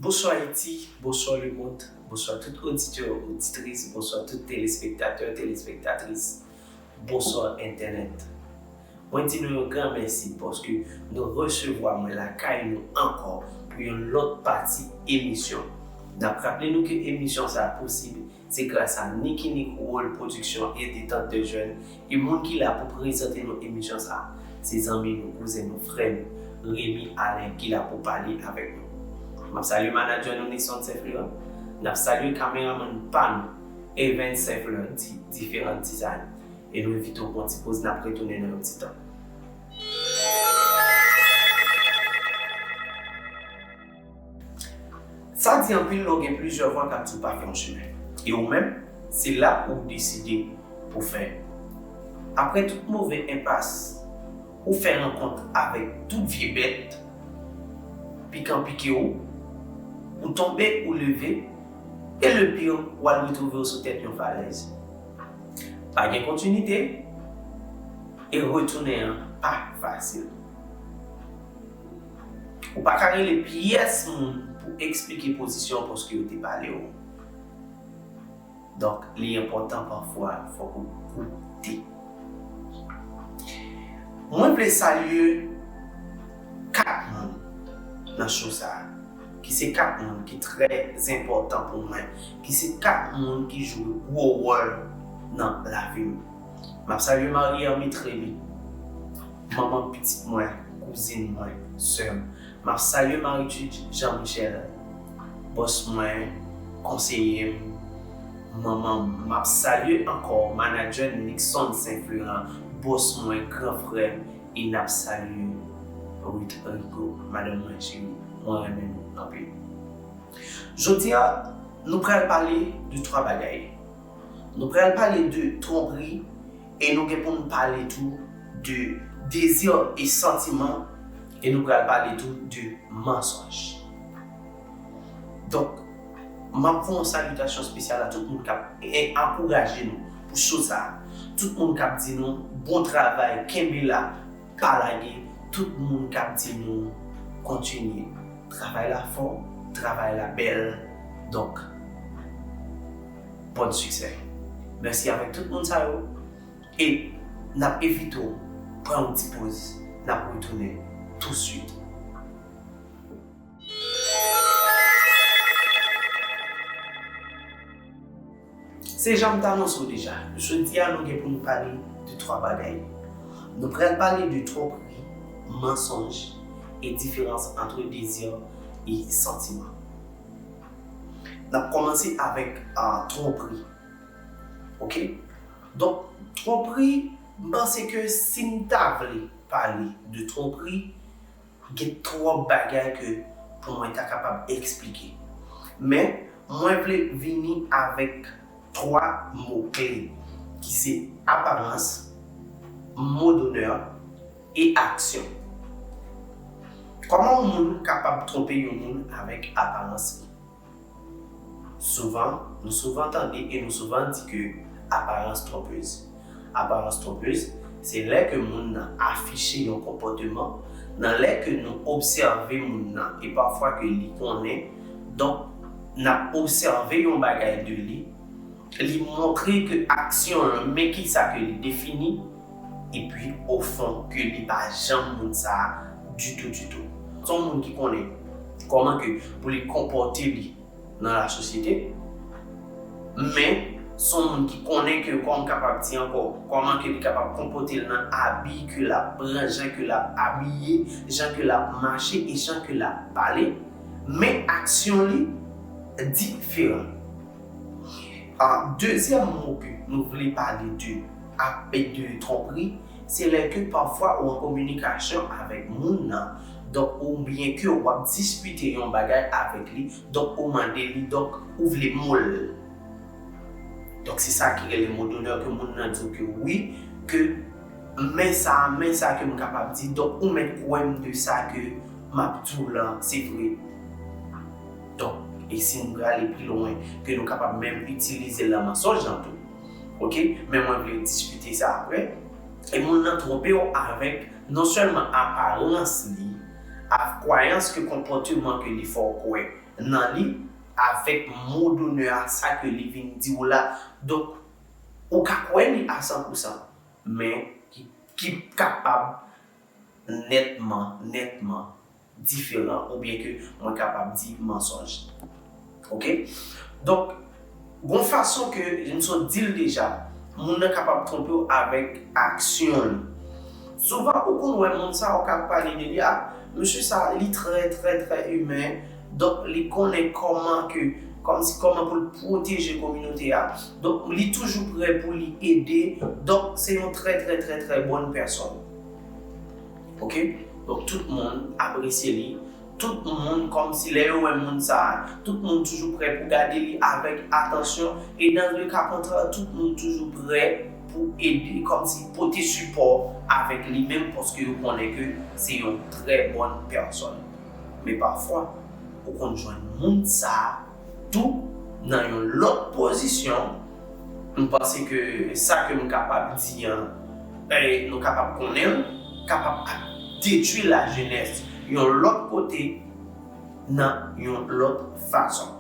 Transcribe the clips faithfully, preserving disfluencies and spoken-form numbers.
Bonsoir Haïti, bonsoir le monde, bonsoir tout auditeur, auditrice, bonsoir tout téléspectateur, téléspectatrice, bonsoir Internet. Mwen di nou yon gran mèsi paske nou resevwa mwen lakay nou ankò pou yon lòt pati emisyon. N ap raple nou ke emisyon sa a posib se gras a Nicky Nick World Production et Détente de Jeunes, e moun ki la pou prezante nou emisyon sa a, se zanmi nou, kouzen nou, frè nou, Remy Alain ki la pou pale avèk nou. M ap salye manadjè nou Nixon Saint Florent, n ap salye kameramann pa nou, Evans Saint Florent, di Diferan Design, e nou envite w pran ti poz, n ap retounen nan yon ti tan. Sa di anpil lè w gen plizyè vwa k ap di w pa fè yon chimen. E ou menm, se la ou deside pou fè. Apre tout move enpas, ou fè rankont avèk tout vye bèt, pikan pike w, ou tonbe, ou leve, e le pire, w al retwouve w sou tèt yon falèz. Pa gen kontinite, e retounen an pa fasil. Ou pa ka rele pyès moun pou eksplike pozisyon w paske yo te pale w. Donk, li enpòtan pafwa fòk ou koute. Mwen vle salye kat moun nan show sa a, ki se kat moun ki trè enpòtan pou mwen, ki se kat moun ki jwe gwo wòl nan lavi m. M ap salye Marie Hermite Remy, manman pitit mwen, kouzin mwen, sè m. M ap salye Marie Jude Jean Michel, bòs mwen, konseye m, manman m. M ap salye ankò manadjè Nixon Saint Florent, bòs mwen, gran frè m, e n ap salye Ruth Rigaud, madanm mwen cheri, mwen renmen nou anpil. Jodi a, nou pral pale de twa bagay. Nou pral pale de twonpri e nou gen pou n pale tou de dezi e santiman e nou pral pale tou de mansonj. Donk, m ap fè yon salitasyon espesyal a tout moun k ap e- ankouraje nou pou show sa a. Tout moun k ap di nou bon travay, kenbe la, pa lage, tout moun k ap di nou kontinye. Travay la fò, travay la bèl. Donk, bòn siksè. Mèsi avèk tout moun sa yo. E n ap envite w pran yon ti poz, n ap retounen touswit. Se jan m t anonse w deja, jodi a nou gen pou nou pale de twa bagay. Nou pral pale de twonpri, mansonj e diferans ant dezi e santiman. N ap kòmanse avèk, ah, twonpri. Oke? Donk, twonpri, m panse ke si m ta vle pale de twonpri, gen twòp bagay ke pou mwen ta kapab eksplike. Men, mwen vle vini avèk twa mo kle, ki se aparans, mo donè e aksyon. Kòman yon moun kapab twonpe yon moun avèk aparans li? Souvan, nou souvan tande e nou souvan di ke aparans twonpez. Aparans twonpez, se lè ke moun nan afiche yon konpòteman, nan lè ke nou obsève moun nan e pafwa ke li konnen, donk, n ap obsève yon bagay de li, li montre ke aksyon l, men kisa ke li defini, epi ofon ke li pa janm moun sa a ditou, ditou. Se yon moun ki konnen kòman ke pou li konpòte li nan lasosyete, men se yon moun ki konnen ke, kòman m kapab di ankò, kòman ke li kapab konpòte l nan abi ke l ap pran, jan ke l ap abiye, jan ke l ap mache e jan ke l ap pale, men aksyon li diferan. Ah, dezyèm mo ke nou vle pale de, ap, de twonpri, se lè ke pafwa ou an kominikasyon avèk moun nan, donk, oubyen ke w ap diskite yon bagay avèk li, donk, ou mande li, donk, ou vle mo l. Donk, se sa ki rele mo donè, ke moun nan di w ke wi, ke men sa, men sa ke m kapab di, donk, ou mèt kwè m de sa ke m ap di w lan, se vre. Donk, e si nou prale pi lwen, ke nou kapab menm itilize l nan mansonj lan tou. Oke? Men mwen vle diskite sa apre. E moun nan twonpe w avèk non sèlman aparans li, a kwayans ke konpòteman ke li fè w kwè nan li avèk mo donè a, sa ke li vin di w la. Donk, ou ka kwè li a san pou san, men ki, ki kapab nètman, nètman diferan, oubyen ke mwen kapab di mansonj. Oke? Donk, gon fason ke m sot di l deja, moun nan kapab twonpe w avèk aksyon l. Souvan, ou konn wè moun sa, ou ka pale de li, a, mesye sa, li trè, trè, trè imen, donk li konnen kòman ke, kòmsi kòman pou l pwoteje kominote a. Donk, li toujou prè pou li ede. Donk, se yon trè, trè, trè, trè bòn pèsòn. Oke? Donk, tout moun apresye li. Tout moun, kòmsi lè yo wè moun sa a, tout moun toujou prè pou gade li avèk atansyon. E dans le cas contraire, tout moun toujou prè pou ede, kòmsi pote sipò avèk li menm, paske yo konnen ke se yon trè bòn pèsòn. Men pafwa, ou konn jwenn moun sa a tou nan yon lòt pozisyon. M panse ke sa ke m kapab di an, e nou kapab konnen l, kapab ap detwi lajenès yon lòt kote, nan yon lòt fason.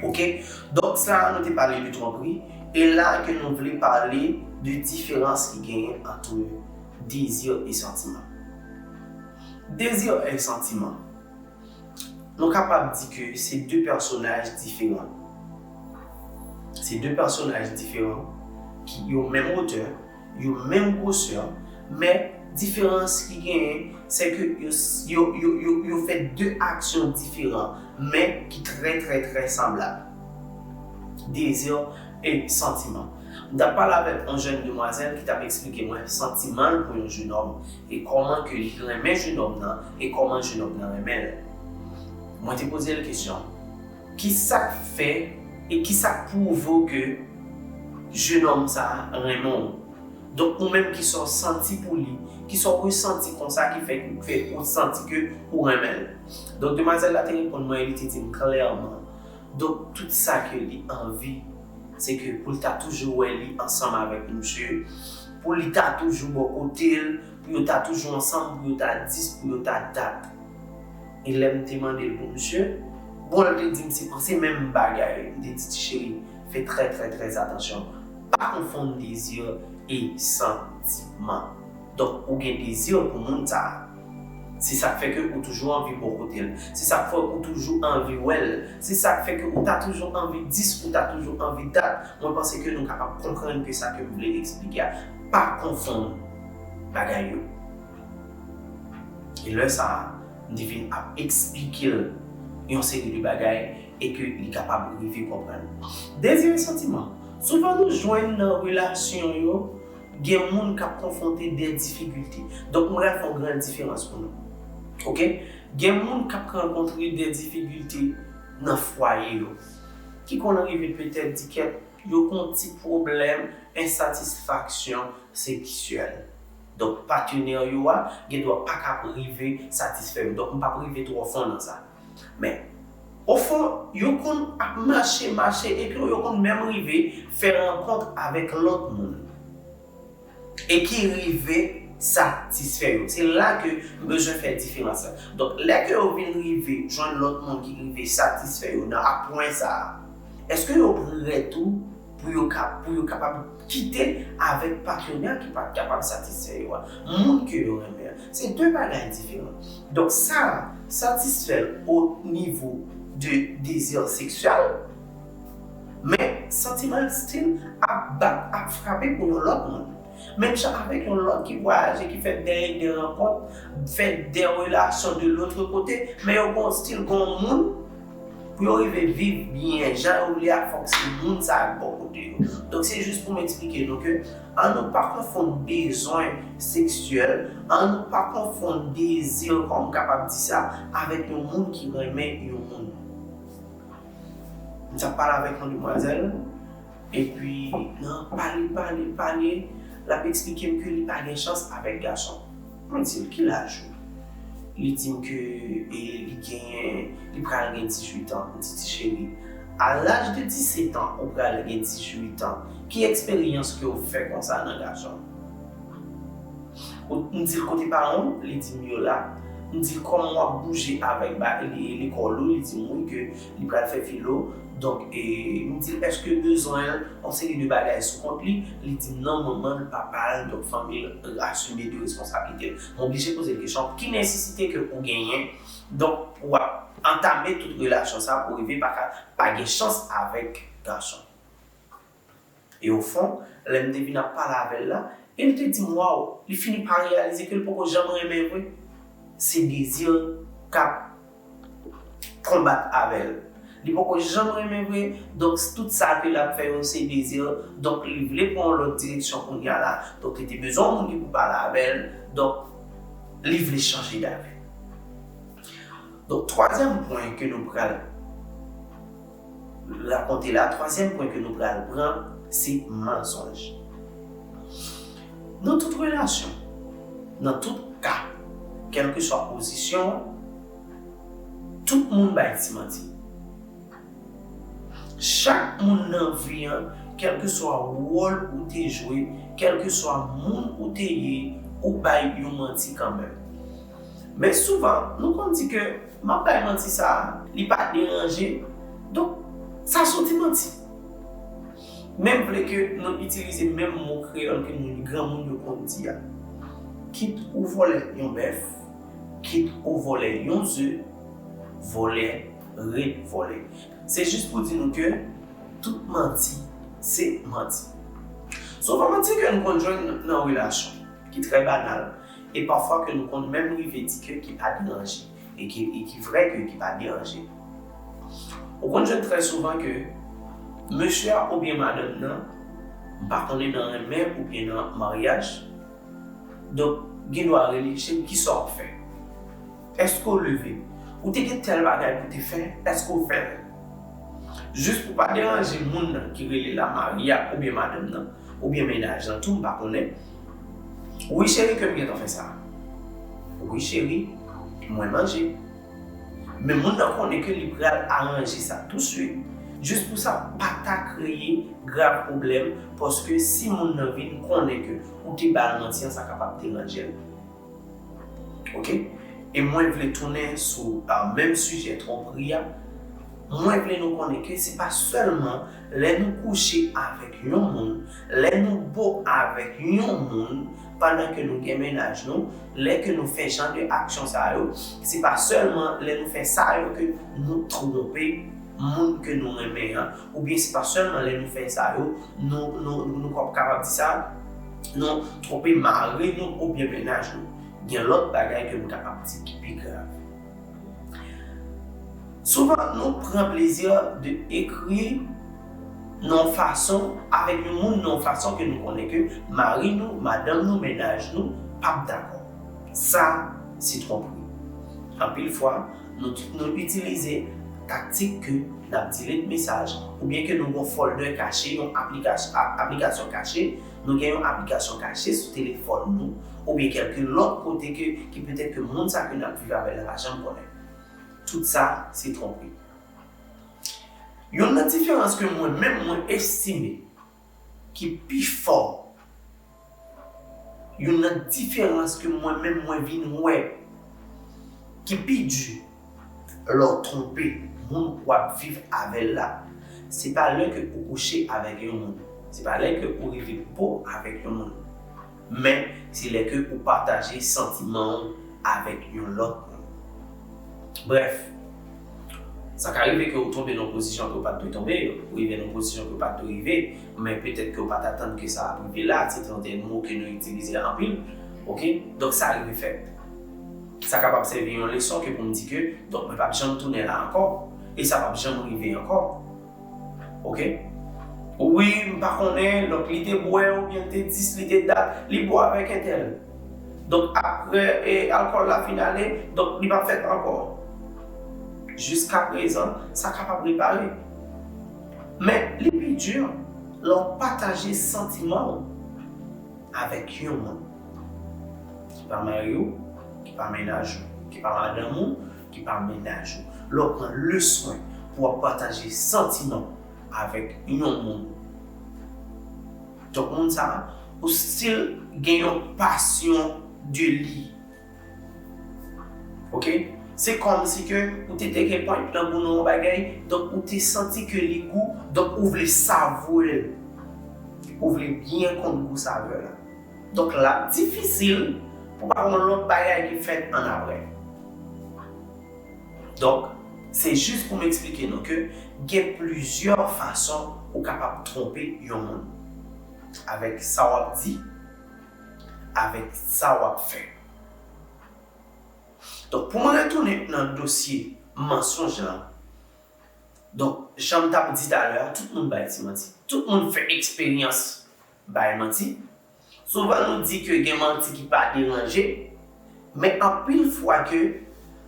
Oke? Donk, sa a, nou te pale de twonpri, e la ke nou vle pale de diferans ki genyen ant dezi e santiman. Dezi e santiman. Nou kapab di ke se de pèsonaj diferan. Se de pèsonaj diferan ki yo menm wotè, yo menm gwosè, men diferans ki genyen, se ke yo, yo, yo, yo, yo fè de aksyon diferan, men ki trè, trè, trè sanblab. Dezi e santiman. M t ap pale avèk yon jèn demwazèl ki t ap eksplike mwen santiman l pou yon jennòm, e kòman ke li renmen jennòm nan, e kòman jennòm nan renmen l. Mwen te poze l kesyon, ki sa k fè e ki sa k pwouve w ke jennòm sa a renmen w? Donk, ou menm, ki sa w santi pou li, ki sa w ressanti konsa ki fè, ki fè ou santi ke ou renmen l? Donk, demwazèl la te reponn mwen e li te di m klèman, donk, tout sa ke li anvi, se ke pou l ta toujou wè li ansanm avèk misye, pou li ta toujou bò kote l, pou yo ta toujou ansanm, pou yo ta dis, pou yo ta dat. E lè m te mande l pou misye, bon, l te di m se, se menm bagay. M te di, ti cheri, fè trè, trè, trè atansyon. Pa konfonn dezi e santiman. Donk, ou gen dezi pou moun sa a. Se sa k fè ke ou toujou anvi bò kote l. Se sa k fè ou toujou anvi wè l. Se sa k fè ke ou ta toujou anvi dis, ou ta toujou anvi dat. Mwen panse ke nou kapab konprann ke sa ke m vle eksplike a. Pa konfonn bagay yo. E lè sa a, m te vin ap eksplike l yon seri de bagay e ke li kapab rive konprann. Dezi e santiman. Souvan nou jwenn nan relasyon yo, gen moun k ap konfwonte de difikilte. Donk, m pral fè yon gran diferans pou nou. Oke? Gen moun k ap rankontre de difikilte nan fwaye yo, ki konn rive petèt di kèt yo gen yon ti pwoblèm ensatisfaksyon seksyèl. Donk, patnè yo a gendwa pa ka rive satisfè yo. Donk, m p ap rive twò fon nan sa. Men, ofon, yo konn ap mache, mache, epi yo konn menm rive fè rankont avèk lòt moun. E ki rive satisfè yo. Se la ke m bezwen fè diferans la. Donk, lè ke yo vin rive jwenn lòt moun ki rive satisfè yo nan a pwen sa a, èske yo prè tou pou yo ka, pou yo kapab kite avèk patnè ki pa t kapab satisfè yo a, moun ke yo renmen an? Se de bagay diferan. Donk, sa a satisfè l o nivo de dezi seksyèl, men santiman l still ap bat, ap frape pou yon lòt moun. Menm jan avèk yon lòt ki vwayaje, ki fè de, de rankont, fè de relasyon de lòt kote, men yo gon still gon moun pou yo rive viv byen jan yo vle a, fòk se moun sa a k bò kote yo. Donk, se jis pou m eksplike nou ke ann nou pa konfonn bezwen seksyèl, ann nou pa konfonn dezi, kòm m kapab di sa, avèk yon moun ki renmen yon moun. M t ap pale avèk yon demwazèl, epi nan pale, pale, pale, l ap eksplike m ke li pa gen chans avèk gason. Mwen di l, ki laj ou? Li di m ke, e, li genyen, li pral gen dizuit an. M di, ti cheri, a laj de disèt an, ou pral gen dizuit an. Ki eksperyans ke w fè konsa nan gason? Ou, m di l, kote paran w? Li di m yo la. M M di l kòman w ap bouje avèk ba- li- lekòl ou, li di m wi ke li pral fè filo. Donk, e, m di l èske bezwen l, yon seri de bagay sou kont li, li di m non, manman l, papa l, donk fanmi l asime de responsablite l. M oblije poze l kesyon, ki nesesite ke ou genyen, donk, pou w ap antame tout relasyon sa pou rive pa ka pa gen chans avèk gason. E ofon, lè m te vin ap pale avè l la, e l te di m, waw, li fini pa reyalize ke l poko janm renmen vre. Se dezi k ap konbat avè l. Li poko janm renmen vre, donk tout sa ke l ap fè yo se dezi, donk li vle pran yon lòt direksyon kounye a la, donk li te bezwen yon moun ki pou pale avè l, donk li vle chanje dave. Donk, twazyèm pwen ke nou pral rakonte la, twazyèm pwen ke nou pral pran, se mansonj. Nan tout relasyon, nan tout ka, kèlkeswa pozisyon, tout moun bay ti manti. Chak moun nan vi an, kèlkeswa wòl ou te jwe, kèlkeswa moun ou te ye, ou bay yon manti kanmenm. Men souvan, nou konn di ke m ap bay manti sa a, li pa deranje. Donk, sa se yon ti manti. Men m vle ke nou itilize menm mo kreyòl ke nou granmoun yo konn di a. Kit ou vòlè yon bèf, kit ou vòlè yon ze, vòlè ret vòlè. Se jis pou di nou ke tout manti se manti. Souvan manti ke nou konn jwenn nan relasyon, ki trè banal, e pafwa ke nou konn menm rive di ke ki pa deranje, e ki, e ki vrè ke ki pa deranje. Ou konn jwenn trè souvan ke mesye a oubyen madanm nan, m pa konnen nan renmen oubyen nan maryaj, donk, gen dwa rele l, cheri, kisa w ap fè? Èske w leve? Ou te gen tèl bagay pou te fè, èske w fè l? Jis pou pa deranje moun nan ki rele la mari a oubyen madanm nan, oubyen mennaj lan tou, m pa konnen. Wi, cheri, ke m gentan fè sa. Wi, cheri, mwen manje. Men moun nan konnen ke li pral aranje sa touswit, jis pou sa pa ta kreye grav pwoblèm, paske si moun nan vin konnen ke ou te ba l manti an, sa kapab deranje l. Oke? E mwen vle tounen sou, ah, menm sijè twonpri a. Mwen vle nou konnen ke se pa sèlman lè nou kouche avèk yon moun, lè nou bo avèk yon moun, pandan ke nou gen mennaj nou, lè ke nou fè jan de aksyon sa yo, se pa sèlman lè nou fè sa yo ke nou twonpe moun ke nou renmen an, oubyen se pa sèlman lè nou fè sa yo, nou, nou, nou, nou kapab di sa, nou twonpe mari nou oubyen mennaj nou. Gen lòt bagay ke nou kapab di ki pi grav. Souvan, nou pran plezi de ekri nan yon fason, avèk yon moun nan yon fason ke nou konnen ke mari nou, madanm nou, mennaj nou p ap dakò. Sa, se twonpri. Anpil fwa, nou, nou itilize taktik ke n ap delete mesaj, oubyen ke nou gen yon folder kache, yon aplikasyon, a- aplikasyon kache, nou gen yon aplikasyon kache sou telefòn nou, oubyen kèlke lòt kote ke, ki petèt ke moun sa ke n ap viv avè l la pa janm konnen. Tout sa, se twonpri. Youn nan diferans ke mwen menm mwen estime ki pi fò, youn nan diferans ke mwen menm mwen vin wè ki pi di lè w twonpe moun w ap viv avè l la, se pa lè ke ou kouche avèk yon moun, se pa lè ke ou rive bo avèk yon moun, men se lè ke ou pataje santiman w avèk yon lòt moun. Brèf, sa ka rive ke ou tonbe nan yon pozisyon ke ou pa t dwe tonbe, ou rive nan yon pozisyon ke ou pa t dwe rive, men petèt ke ou pa t atann ke sa ap rive la, se trannteyen mo ke nou itilize anpil, oke? Donk, sa rive fèt. Sa kapab sèvi yon leson ke pou m di ke, donk, mwen p ap janm tounen la ankò, e sa p ap janm rive ankò. Oke? Wi, m pa konnen, donk li te bwè oubyen li te dis, li te dat, li bwè avèk entèl. Donk apre e, alkòl la fin ale, donk li p ap fèt ankò. Jiskaprezan, sa kapab repare. Men li pi di lè w pataje santiman w avèk yon moun ki pa mari w, ki pa mennaj ou, ki pa madanm ou, ki pa mennaj ou. Lè w pran le swen pou w ap pataje santiman w avèk yon moun. Donk, moun sa a, ou still gen yon pasyon de li. Ok? Se kòmsi ke ou te teke pwent lang ou nan yon bagay, donk ou te santi ke li gou, donk ou vle savwe l. Ou vle byen konn gou savè la. Donk l ap difisil pou pa gen yon lòt bagay ki fèt annapre. Donk, se jis pou m eksplike nou ke gen plizyè fason ou kapab twonpe yon moun avèk sa w ap di, avèk sa w ap fè. Donk, pou mwen retounen nan dosye mansonj lan, donk, jan m t ap di talè a, tout moun bay ti manti. Tout moun fè eksperyans bay manti. Souvan nou di ke gen manti ki pa deranje, men anpil fwa ke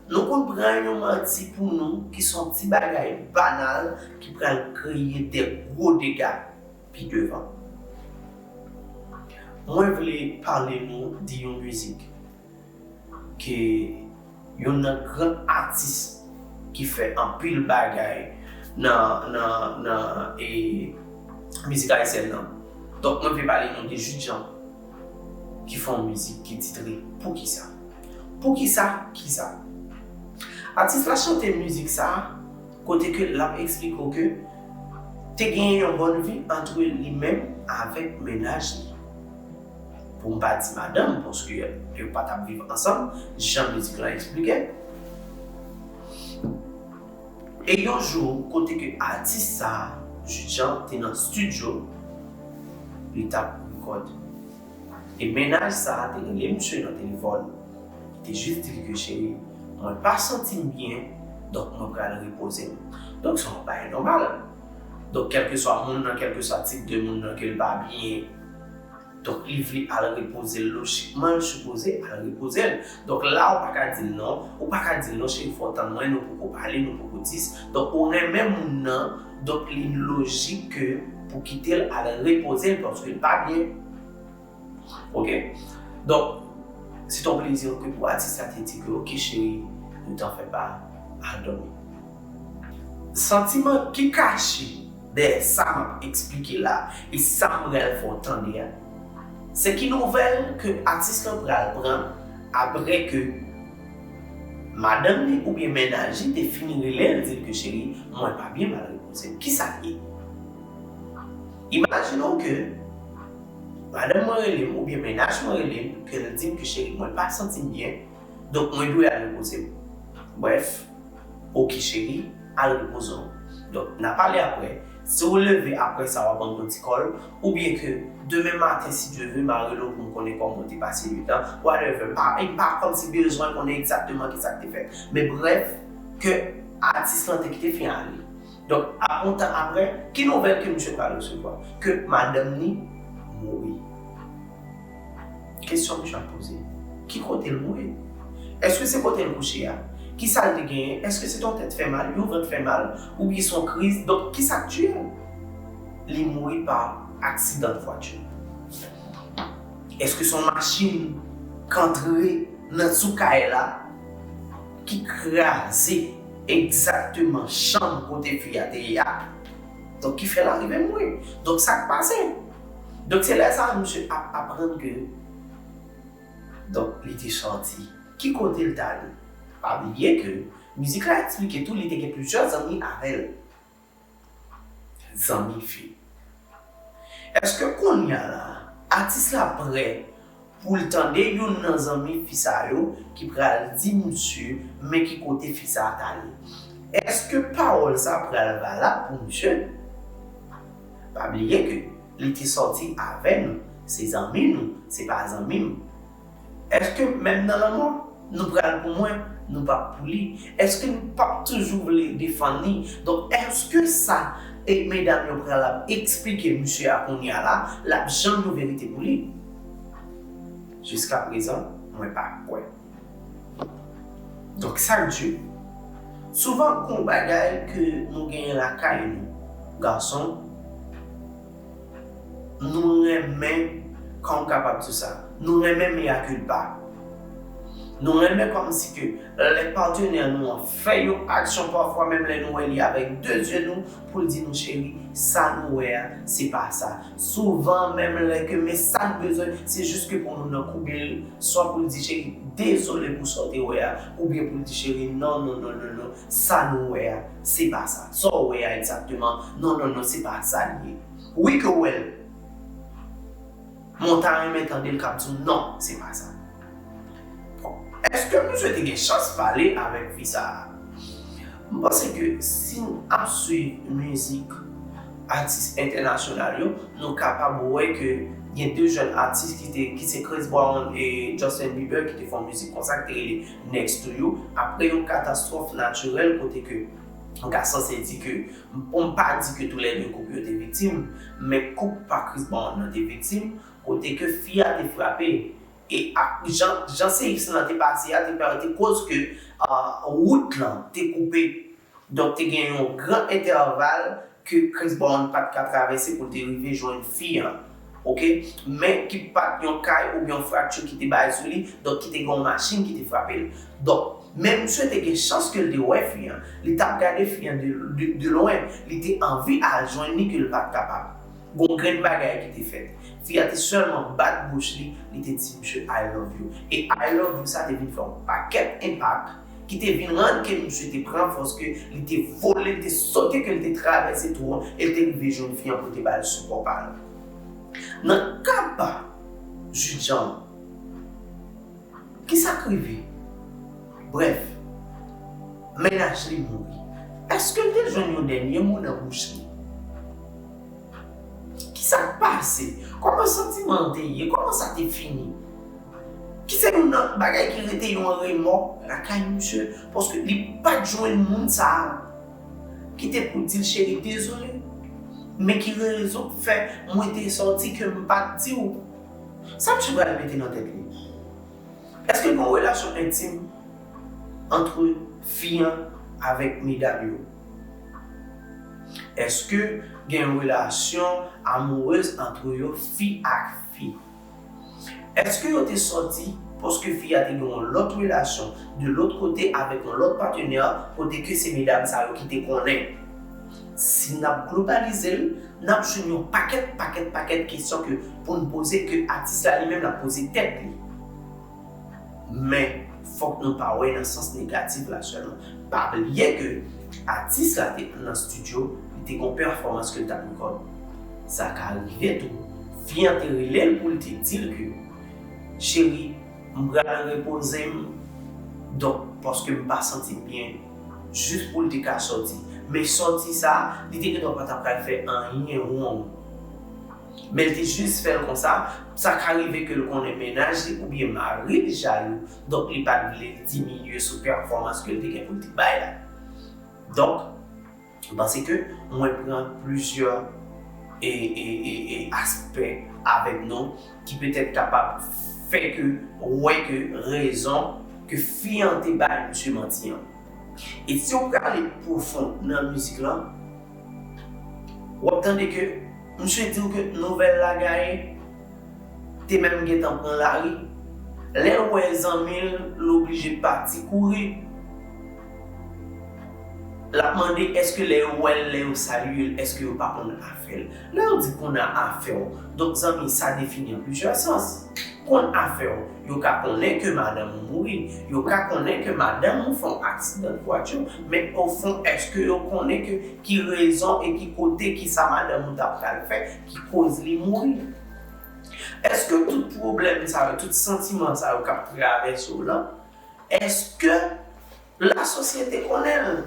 nou konn pran yon manti pou nou ki se yon ti bagay banal ki pral kreye de gwo dega pi devan. Mwen vle pale nou de yon mizik ke youn nan gran atis ki fè anpil bagay nan, nan, nan e, mizik ayisyèn nan. Donk, mwen vle pale nou de Jude Jean, ki fè yon mizik ki titre Poukisa. Poukisa? Kisa? Atis la chante mizik sa a, kote ke l ap eksplike w ke te genyen yon bòn vi ant li menm avèk mennaj li. Pou m pa di madanm, paske yo pa t ap viv ansanm, jan mizik lan eksplike. E yon jou, kote ke atis sa a, Jude Jean, te nan estidyo, li t ap rekòd. E mennaj sa a te rele misye nan telefòn. Li te jis di l ke, cheri, mwen pa santi m byen, donk mwen pral repoze m. Donk, se yon bagay nòmal. Donk, kèlkeswa moun nan, kèlkeswa tip de moun nan ke l pa byen, donk, li vle al repoze l, lojikman, l sipoze al repoze l. Donk, la, ou pa ka di l non, ou pa ka di l non, cheri, fò w tann mwen, nou poko pale, nou poko dis. Donk, ou renmen moun nan, donk, li lojik ke pou kite l al repoze l, paske l pa byen. Ok? Donk, se yon plezi ke pou atis la te di ke, ok, cheri, nou t an fè pa, al dòmi. Santiman ki kache dèyè sa m ap eksplike la e sa m pral fè w tande a, se ki nouvèl ke atis lan pral pran apre ke madanm li oubyen mennaj li te fin rele l, di l ke, cheri, mwen pa byen, m al repoze m. Kisa l ye? Imajine w ke madanm mwen rele m oubyen mennaj mwen rele m, ke l di m ke, cheri, mwen pa santi m byen, donk mwen dwe al repoze m. Brèf, ok, cheri, al repoze w. Donk, n a pale apre. Si w leve apre sa, w a ban m yon ti kòl, oubyen ke demen maten, si Dye vle, m a rele w pou m konnen kòman w te pase nuit lan, whatever. M pa, m pa kòmsi bezwen konnen egzakteman kisa k te fèt. Men brèf, ke atis lan te kite fi an ale. Donk, ap yon tan apre, ki nouvèl ke misye pral resevwa? Ke madanm li mouri. Kesyon misye ap poze, ki kote l mouri? Èske se kote l kouche a? Kisa l te genyen? Èske se te yon tèt fè mal, yon vant fè mal, oubyen se yon kriz? Donk, kisa k tiye l? Li mouri pa aksidan de vwati. Èske se yon machin k antre nan sou kay la ki kraze egzakteman chanm kote fi a te ye a? Donk, ki fè l arive mouri. Donk, sa k pase? Donk, se lè sa a, misye ap aprann ke, donk, li te sòti. Ki kote l t ale? Pa bliye ke mizik la eksplike tou, li te gen plizyè zanmi avè l. Zanmi fi. Èske kounye a la, atis la prè pou l tande youn nan zanmi fi sa yo ki pral di misye men ki kote fi sa a t ale? Èske pawòl sa pral valab pou misye? Pa bliye ke li te sòti avè nou, se zanmi nou, se pa zanmi m. Èske menm nan lanmò, nou pral pou mwen, nou p ap pou li? Èske nou p ap toujou vle defann li? Donk, èske sa, e medam yo pral ap eksplike misye a kounye a la, l ap janm yon verite pou li? Jiskaprezan, mwen pa kwè. Donk, sa k di, souvan, gon bagay ke nou genyen lakay nou, gason, nou renmen, kòman m kapab di sa, nou renmen mea culpa. Nou renmen kòmsi ke lè patnè nou an fè yon aksyon, pafwa menm lè nou wè li avèk de zye nou, pou l di nou, cheri, sa nou wè a, se pa sa. Souvan menm lè ke men sa n bezwen, se jis ke pou moun nan koube l, swa pou l di, cheri, dezole pou sa w te wè a, oubyen pou l di, cheri, non, non, non, non, non, sa nou wè a, se pa sa. Sa w wè a egzakteman, non, non, non, se pa sa li ye. Wi ke w wè l. Men w ta renmen tande l k ap di w non, se pa sa. Bon, èske misye te gen chans pale avèk fi sa a? M panse ke si n ap swiv mizik atis entènasyonal yo, nou kapab wè ke gen de jèn atis ki te, ki se Chris Brown e Justin Bieber ki te fè yon mizik konsa ki te rele Next to You, apre yon katastwòf natirèl kote ke m ka sanse di ke, bon, m pa di ke toulède koup yo te viktim, men koup pa Chris Brown nan te viktim, kote ke fi a te frape. E ak jan, jan seyis lan te pase a, te pa, te koz ke, ah, wout lan te koupe. Donk, te gen yon gran entèval ke Chris Brown pa t ka travèse pou l te rive jwenn fi an. Oke? Men ki pa t yon kay oubyen yon frakti ki te bay sou li, donk ki te gen yon machin ki te frape l. Donk, men misye te gen chans ke l te wè fi an. Li t ap gade fi an de, de, de lwen. Li te anvi al jwenn li ke l pa t kapab. Gon grenn bagay ki te fèt. Fi a te sèlman bat bouch li, li te di misye, "I love you." E "I love you" sa te vin fè yon pakèt enpak ki te vin rann ke misye te pran fòs, ke li te vole, li te sote, ke li te travèse twou an, e li te rive jwenn fi an pou te ba l sipò pa l. Nan ka pa Jude Jean, kisa k rive? Brèf, mennaj li mouri. Èske l te jwenn yon dènye mo nan bouch li? Kisa k pase? Kòman santiman an te ye? Kòman sa te fini? Ki se youn nan bagay ki rete yon remò lakay misye, paske li pa t jwenn moun sa a ki te pou di l, "Cheri, dezole, men ki rezon k fè mwen te sòti ke m pa t di w?" Sa misye pral mete nan tèt li? Èske gen yon relasyon entim ant fi an avèk medam yo? Èske gen yon relasyon amourez ant yo, fi ak fi? Èske yo te sòti paske fi a te gen yon lòt relasyon de lòt kote avèk yon lòt patnè, kote ke se medam sa yo ki te konnen? Si n ap globalize l, n ap jwenn yon pakèt, pakèt, pakèt kesyon ke pou n poze, ke atis la li menm l ap poze tèt li. Men, fòk nou pa wè nan sans negatif la sèlman. Pa bliye ke atis la te nan estidyo, li te gen yon pèfòmans ke l t ap rekòd. Sa ka rive tou, fi an te rele l pou l te di l ke, "Cheri, m pral repoze m, donk, paske m pa santi m byen," jis pou l te ka sòti. Men sòti sa, li te gentan pa t ap pral fè anyen wrong. Men l te jis fè l konsa, sa ka rive ke l konnen mennaj li oubyen mari l jalou, donk li pa t vle diminye sou pèfòmans ke l te gen pou l te bay la. Donk, m panse ke mwen pran plizyè e, e, e, e aspè avèk nou ki petèt kapab fè ke, wè ke rezon ke fi an te bay misye manti an. E si w prale pwofon nan mizik lan, w ap tande ke misye di w ke nouvèl la gaye, te menm gentan pran lari. Lè l wè zanmi l, l oblije pati kouri. L ap mande èske lè yo wè l, lè yo salye l, èske yo pa konn afè l. Lè yo di konn afè w, donk zanmi, sa defini an plizyè sans. Konn afè w, yo ka konnen ke madanm ou mouri, yo ka konnen ke madanm ou fè yon aksidan de vwati, men ofon, èske yo konnen ke ki rezon e ki kote, ki sa madanm ou ta pral fè, ki koz li mouri? Èske tout pwoblèm sa yo, tout santiman sa yo k ap travèse w lan, èske lasosyete konnen l?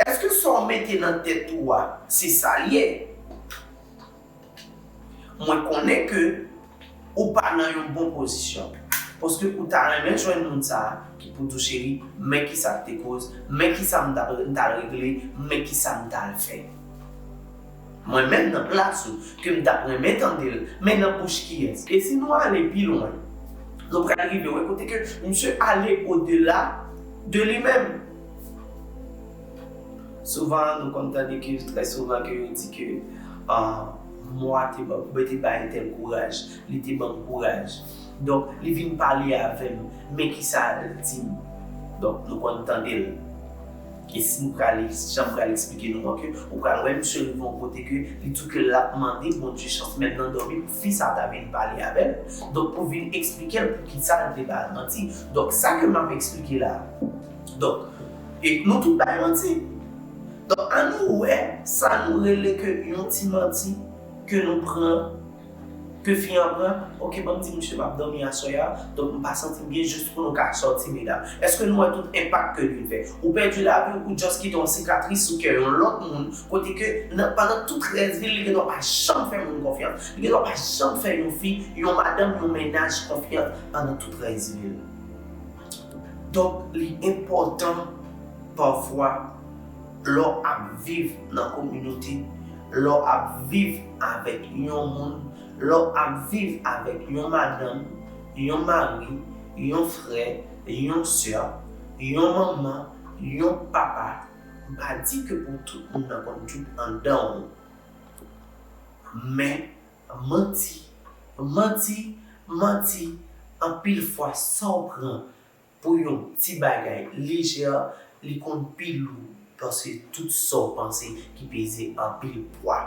Èske sa w mete nan tèt ou a, se sa l ye? Mwen konnen ke ou pa nan yon bon pozisyon. Paske ou ta renmen jwenn moun sa a ki pou di w, cheri, men kisa k te koz, men kisa m t ap, m t al regle, men kisa m t al fè. Mwen menm nan plas ou, ke m t ap renmen tande l, men nan bouch kiyès? E si nou ale pi lwen, nou pral rive wè kote ke misye ale odela de li menm. Souvan, nou konn tande ke, trè souvan, ke yo di ke, ah, mwa te ba, te bay entèl kouraj, li te ban m kouraj. Donk, li vin pale avè m, men kisa l di m. Donk, nou konn tande l. E si m pral, jan m pral eksplike nou an, ke ou pral wè misye rive yon kote ke li di ke l ap mande Bondye chans, menm nan dòmi, pou fi sa ta vin pale avè l. Donk, pou vin eksplike l poukisa l te ba l manti. Donk, sa ke m ap eksplike la. Donk, e nou tout bay manti. Donk, ann nou wè sa nou rele ke yon ti manti ke nou pran, ke fi an pran. Ok, ban m di misye m ap dòmi aswè a, donk m pa santi m byen, jis pou nou ka sòti, medam. Èske nou wè tout enpak ke li fè? Ou pèdi lavi w, ou just kite yon sikatris sou kè yon lòt moun, kote ke nan, pandan tout rès vi l, li gendwa pa janm fè moun konfyans. Li gendwa pa janm fè yon fi, yon madanm, yon mennaj konfyans pandan tout rès vi l. Donk, li enpòtan pafwa lè w ap viv nan kominote, lè w ap viv avèk yon moun, lè w ap viv avèk yon madanm, yon mari, yon frè, yon sè, yon manman, yon papa, m pa di ke pou tout moun nan konn tout anndan w. Men, manti, manti, manti, anpil fwa sa w pran pou yon ti bagay lejè, li konn pi lou pase tout sa w panse ki peze anpil pwa.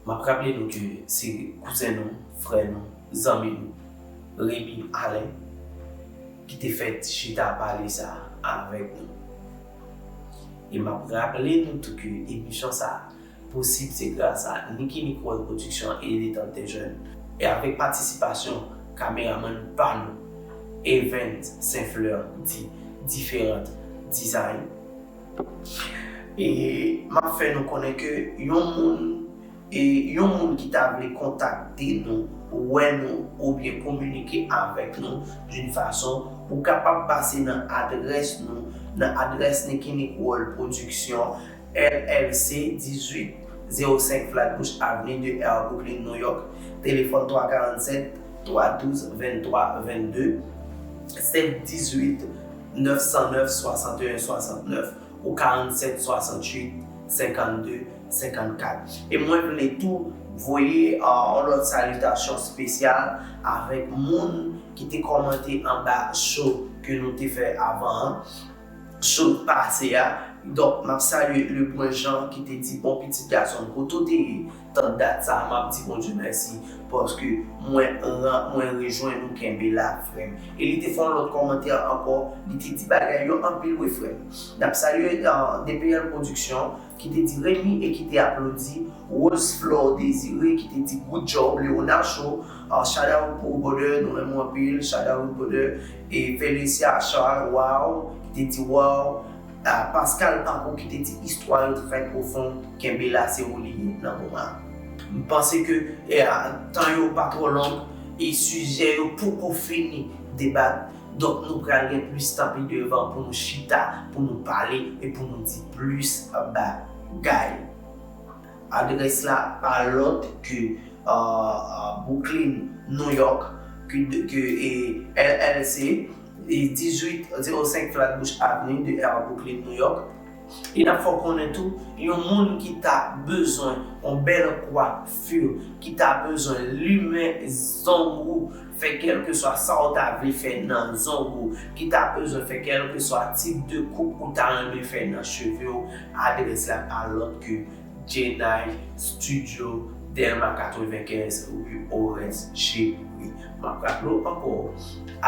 M ap raple nou ke se kouzen nou, frè nou, zanmi nou, Remy Alain, ki te fè ti chita pale sa avèk nou. E m ap raple nou tou ke emisyon sa a posib se gras a Nicky Nick World Production e Détente des Jeunes, e avèk patisipasyon kameramann pa nou, Evans Saint Fleur, di Diferant Design. E m ap fè nou konnen ke yon moun, e yon moun ki ta vle kontakte nou, wè nou, oubyen kominike avèk nou d'une façon, ou kapab pase nan adrès nou, nan adrès Nicky Nick World Production, L L C, dizuit zewo senk Flatbush Avenue deux R, Brooklyn, New York. Telefòn twa karannsèt, twa douz, venntwa vennde, sèt dizuit, nèf san nèf, swasanteyen swasantnèf ou karannsèt, swasantuit, senkannde, senkannkat. E mwen vle tou voye, uh, yon lòt salitasyon espesyal avèk moun ki te kòmante anba show ke nou te fè avan an, show pase a. Donk, m ap salye Lebrun Jean ki te di, "Bon pitit gason m, kote w te ye?" Tan dat sa a, m ap di Bondye mèsi, paske mwen ran-, mwen rejwenn ou, kenbe la, frè m. E li te fè yon lòt kòmantè ankò, li te di bagay yo anpil, wi, frè m. N ap salye, uh, D P L Production, ki te di Remy e ki te aplodi, Rose Flore Désiré, ki te di good job, Léonard Show, uh, shout out pou brother, nou renmen w anpil, shout out brother, e Felicia Charles, wow, ki te di wow, uh, Pascal Paco, ki te di istwa yo trè pwofon, kenbe la, se ou li ye nan moman. M panse ke, e, a, tan yo pa twò long, e sijè yo poko fini debat, donk nou pral gen plis tan pi devan pou nou chita, pou nou pale e pou nou di plis bagay. Adrès la pa lòt ke, uh, uh, Brooklyn, New York, ke, ke, e, L L C, e dizuit zewo senk Flatbush Avenue, deux R, Brooklyn, New York. E n ap fè w konnen tou, yon moun ki ta bezwen yon bèl kwafir, ki ta bezwen limen zong ou, fè kèlkeswa sa w ta vle fè nan zong ou, ki ta bezwen fè kèlkeswa tip de koup ou ta renmen fè nan cheve w, adrès la pa lòt ke Jenay Studio, Dèlma katrevenkenz, rue Oreste Chéry. M ap raple w ankò,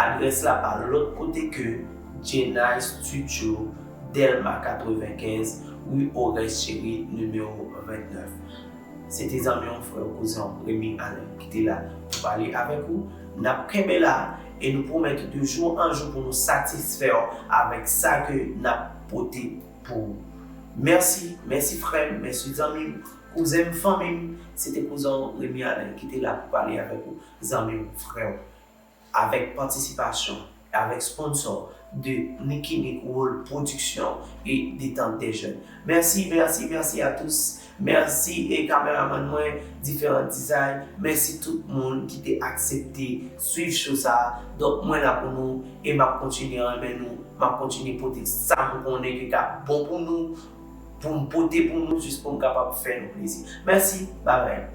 adrès la pa lòt kote ke Jenay Studio, Dèlma katrevenkenz, rue Oreste Chéry, nimewo vennèf. Se te zanmi w, frè w, kouzen w, Remy Alain, ki te la pou pale avèk ou. N ap kenbe la e nou pwomèt de jou an jou pou nou satisfè w avèk sa ke n ap pote pou ou. Mèsi, mèsi frè m, mèsi zanmi m, kouzen m, fanmi m. Se te kouzen w Remy Alain ki te la pou pale avèk ou, zanmi m, frè w. Avèk patisipasyon, avèk sponsò de Nicky Nick World Production et Détente des Jeunes. Merci, merci, merci à tous. Mèsi e kameramann mwen, Diferan Design. Mèsi tout moun ki te aksepte swiv show sa a. Donk, mwen la pou nou e m ap kontinye renmen nou. M ap kontinye pote sa m konnen ki ka bon pou nou, pou m pote pou nou, jis pou m kapab fè nou plezi. Mèsi, babay.